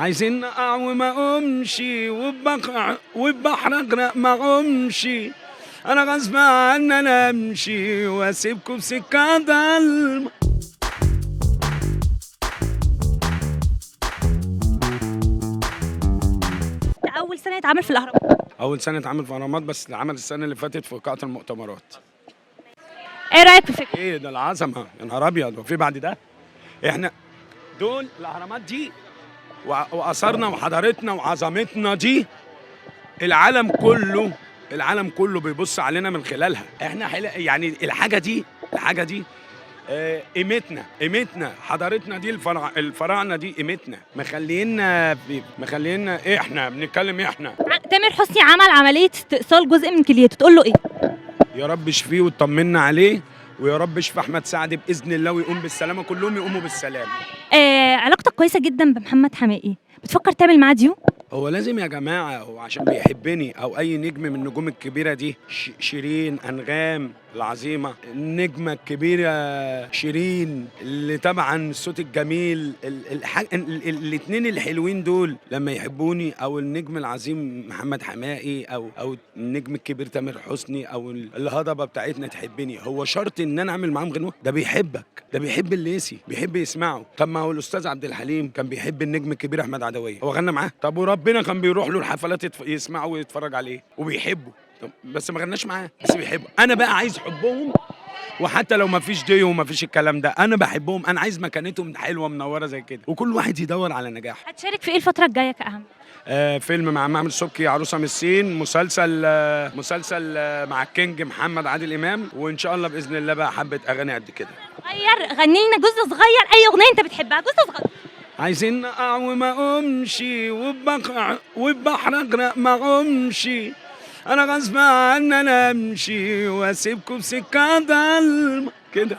عايزين اقع وما اقومش، وبحر اغرق ما اقومش، انا غصب عني انا امشي واسيبكم في سكة ضلمة. ده اول سنة يتعمل في الاهرامات. اول سنة اتعمل في الاهرامات، بس اتعمل السنة اللي فاتت في قاعة المؤتمرات. ايه رايك في الفكرة؟ ايه ده العظمة، يا نهار ابيض، وفي بعد ده؟ احنا دول الاهرامات دي واثارنا وحضارتنا وعظمتنا دي، العالم كله، العالم كله بيبص علينا من خلالها. احنا يعني الحاجة دي، الحاجة دي قيمتنا، قيمتنا، حضارتنا دي، الفراعنة دي قيمتنا، مخلينا احنا بنتكلم احنا. تامر حسني عمل عملية استئصال جزء من كليته، تقول له ايه؟ يا رب اشفيه وطمنا عليه، ويا رب اشفي احمد سعد باذن الله ويقوم بالسلامة، كلهم يقوموا بالسلامة. علاقتك كويسة جدا بمحمد حماقي، بتفكر تعمل معاه ديو؟ هو لازم يا جماعة، هو عشان بيحبني او اي نجم من النجوم الكبيرة دي، شيرين، انغام العظيمة، النجمة الكبيرة شيرين اللي طبعا الصوت الجميل، الاثنين الحلوين دول لما يحبوني، او النجم العظيم محمد حماقي، او النجم الكبير تامر حسني، او الهضبه بتاعتنا تحبني، هو شرط ان انا اعمل معاهم غنوه؟ ده بيحبك، ده بيحب الليسي، بيحب يسمعه. طب ما هو الاستاذ عبد الحليم كان بيحب النجم الكبير احمد عدويه، هو غنى معاه؟ طب وربنا كان بيروح له الحفلات يسمعه ويتفرج عليه وبيحبه، طب بس ما غناش معاه، بس بيحبه. انا بقى عايز حبهم، وحتى لو ما فيش ديو وما فيش الكلام ده، انا بحبهم، انا عايز مكانتهم حلوة منورة زي كده، وكل واحد يدور على نجاح. هتشارك في ايه الفترة الجاية كأهم؟ فيلم مع محمد السبكي، عروسه من الصين، مسلسل مع الكينج محمد عادل امام، وان شاء الله باذن الله بقى حبه اغاني قد كده. غير غني لنا جزء صغير، اي اغنية انت بتحبها، جزء صغير. عايزين اقع وما اقومش، وبحر اغرق ما اقومش، انا غصب عني انا امشي واسيبكم في سكة ضلمة كده.